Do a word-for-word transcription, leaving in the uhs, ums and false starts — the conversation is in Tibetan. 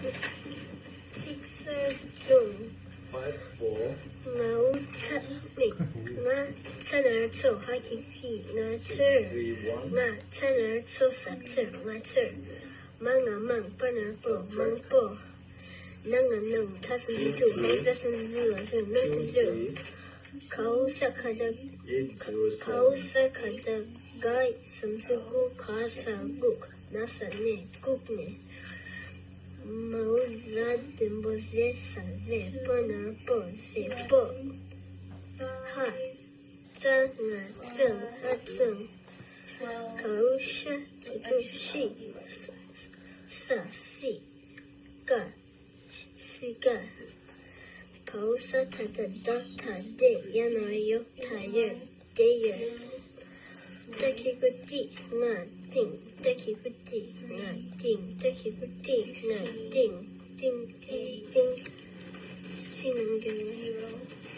ཚིག་གསར་རྫོང་། Five four. ང་འུ་ཚ་མིག་ང་ཚ་ན་རོ་ཚོ། ཧ་གི་གི་ང་ཚོར། Three one. ང་ཚ་ན་རོ་ཚོ་ས་ཚོར་ང་ཚོར། མ་ང་མང་པ་ན་རོ་པོ་མང་པོ། ན་ང་ནང་ཐ་སང་དུ་ཐུ་ཧ་ཟ་སང་ཟུ་ལ་ཟུར་ན་དུ་ཟུར། ཁའུ་ས་ཁ་ད། Eight zero seven. ཕའུ་ས་ཁ་ད་ག་སམ་སུ་གུ་ག་ས་གུག་ན་ས་ནས་གུག་ནས། མའུ་ཟ་དུན་པོ་ཟེ་ས་ཟེ། པོ་ན་པོ་ཟེ་པོ། ཧ་ཙ་ང་ཙང་ཧ་ཙང་། ཁའུ་ཤ་ཚ་གུ་ཤི། ས་སི་ཀ་སི་ཀ། ཕའུ་ས་ཐ་ད་ད་ཐ་དེ། ཡ་ན་ཡོ་ཐ་ཡོད་དེ་ཡོད། ཏ་ཁི་གུ་ཏི་ང་ཏིང་། ཏ་ཁི་གུ་ཏི་ང་ཏིང་། ཏ་ཁི་གུ་ཏི་ང་ཏིང་། ཏིང་ཏིང་ཏིང་། ཅི་ནང་གི་ནང་།